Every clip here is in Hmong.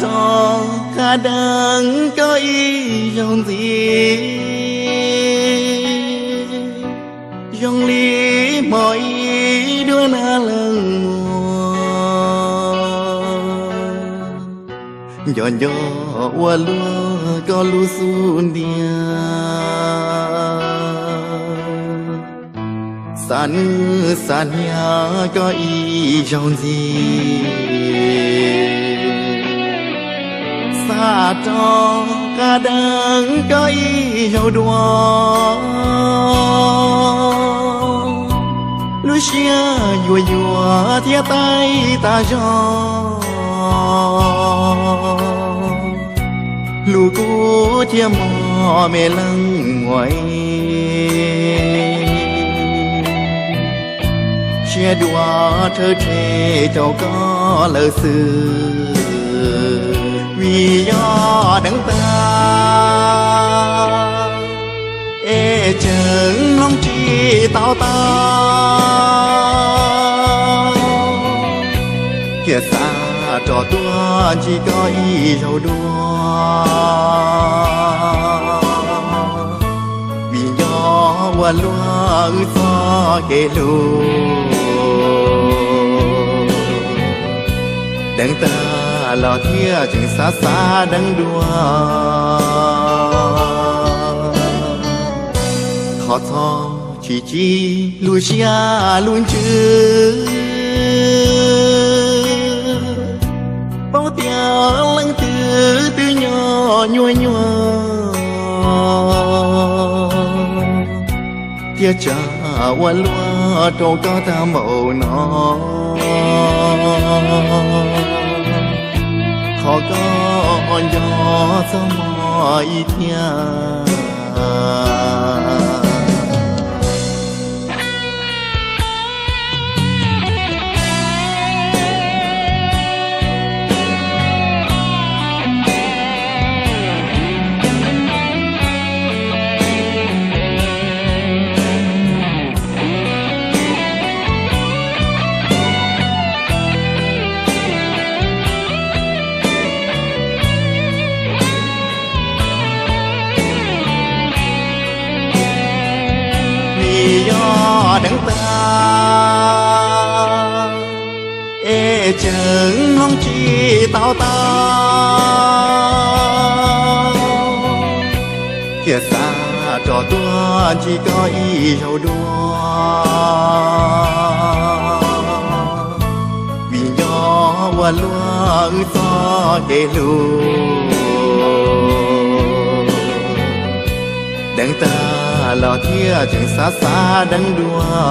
Rov qab deev koj ib zaug ntxiv, zoo li hmo ib duab nag leej muag, nco nco ua luaj koj lub xub ntiag. Xav nwj xav hniav koj ib zaug ntxiv, xav rov qab deev koj ib zaug dua. Lub siab yuav yuav thiab taij tas zog, hlub kub thiab mog me leej muam. Siab dua rhawv rhe rau koj lawm xwb, vim yog deev tag es tseem mloog tsis tau tau. Thiaj xav rov tuaj ntsib koj ib zaug dua, vim nco ua luaj wb txoj kev hlub. Deev tag los thiaj tseem xav xav deev dua. Thov txhob tsis tsim lub siab lub ntsws, paub tias leej twg twb nyob nyuaj nyuaj, thiaj tsa ua luaj rau koj tag npaum no. Thov koj nco txog mog ib thiab. Vim yog deev tag es tseem mloog tsis tau tau, thiaj xav rov tuaj ntsib koj ib zaug dua. Vim nco ua luaj wb txoj kev hlub, deev tag los thiaj tseem xav xav deev dua.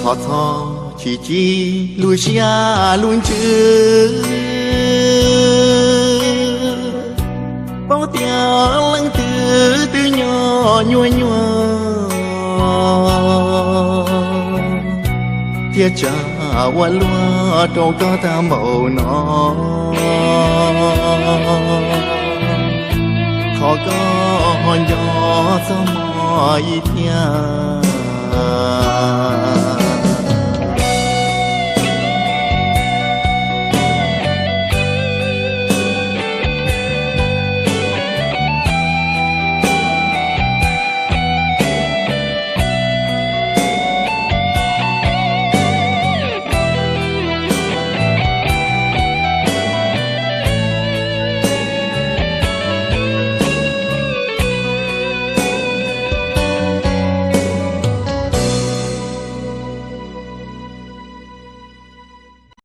Thov txhob tsis tsim lub siab lub ntsws, paub tias leej twg twb nyob nyuaj nyuaj, thiaj tsa ua luaj rau koj tag npaum no. Thov koj nco txog mog ib thiab.